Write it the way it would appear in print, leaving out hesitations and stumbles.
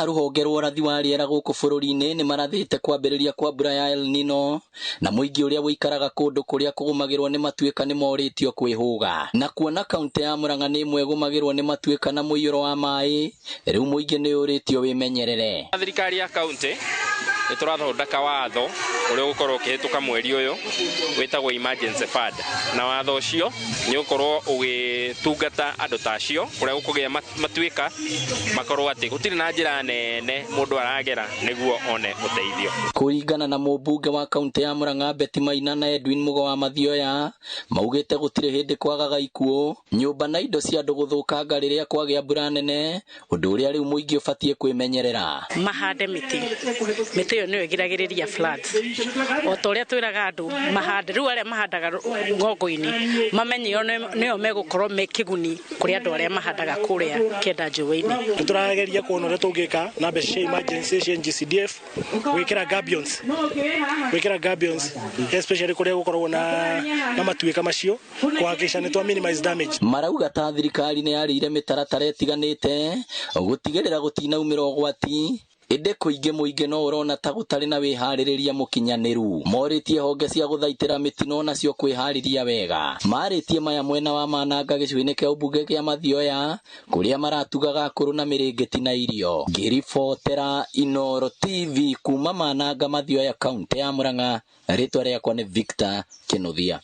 Rũhonge rwa ũrathi wa rĩera gũkũ bũrũri-inĩ nĩ marathĩte kwambĩrĩria kwa mbura ya El Nino na mũingĩ ũrĩa ũikaraga kũndũ kũrĩa kũgũmagĩrwo nĩ matuĩka nĩ morĩtio kwĩhũga. Na kuona kaũntĩ ya Murang'a nĩ ĩmwe ĩgũmagĩrwo nĩ matuĩka na mũiyũro wa maĩ, rĩu mũingĩ nĩ ũrĩtio wĩmenyerere. Thirikari ya kaunti nĩ tũrathondeka watho ũrĩa ũgũkorwo ũkĩhĩtũka mweri ũyũ wĩtagwo emergency fund, na watho ũcio nĩ ũgũkorwo ũgĩtungata andũ ta acio kũrĩa gũkũgĩa matuĩka makorwo atĩ gũtirĩ na njĩra nene mũndũ aragera nĩguo one ũteithio. Kũringana na mũmbunge wa kaunti ya Murang'a Betty Maina na Edwin Mugo wa Mathioya, maugĩte gũtirĩ hĩndĩ kwagaga ikuũ, nyũmba na indo cia andũ gũthũkanga rĩrĩa kwagĩa mbura nene, ũndũ ũrĩa rĩu mũingĩ ũbatiĩ kwĩmenyerera. Mahande mĩtĩ, mĩtĩ ĩyo nĩyo ĩgiragĩrĩria floods. O ta ũrĩa twĩraga andũ mahande, rĩu arĩa mahandaga ng'ongo-inĩ mamenye ĩyo nĩyo megũkorwo me kĩguni kũrĩ andũ arĩa mahandaga kũrĩa kĩenda njũĩ-inĩ. Nĩ tũrageria kuona ũrĩa tũngĩka na mbeca cia emergency cia NGCDF gwĩkĩra gabions, gwĩkĩra gabions especially kũrĩa gũkoragwo na matuĩka macio kuhakikisha nĩ twa minimize damage. Marauga ta thirikari nĩ yarĩire mĩtaratara ĩtiganĩte gũtigĩrĩra gũtinaumĩra ũgwati, ĩndĩ kũingĩ mũingĩ no ũrona ta gũtarĩ na wĩharĩrĩria mũkinyanĩru. Morĩtie honge cia gũthaitĩra mĩtino nacio kwĩharĩria wega. Marĩtie maya mwena wa Mananga gĩcigo-inĩ kĩa ũmbunge kĩa Mathioya kũrĩa maratugaga akũrũ na mĩrĩngĩti na irio. Ngĩribotera Inooro TV kuma Mananga Mathioya kaunti ya Murang'a, rĩtwa rĩakwa nĩ Victor Kinuthia.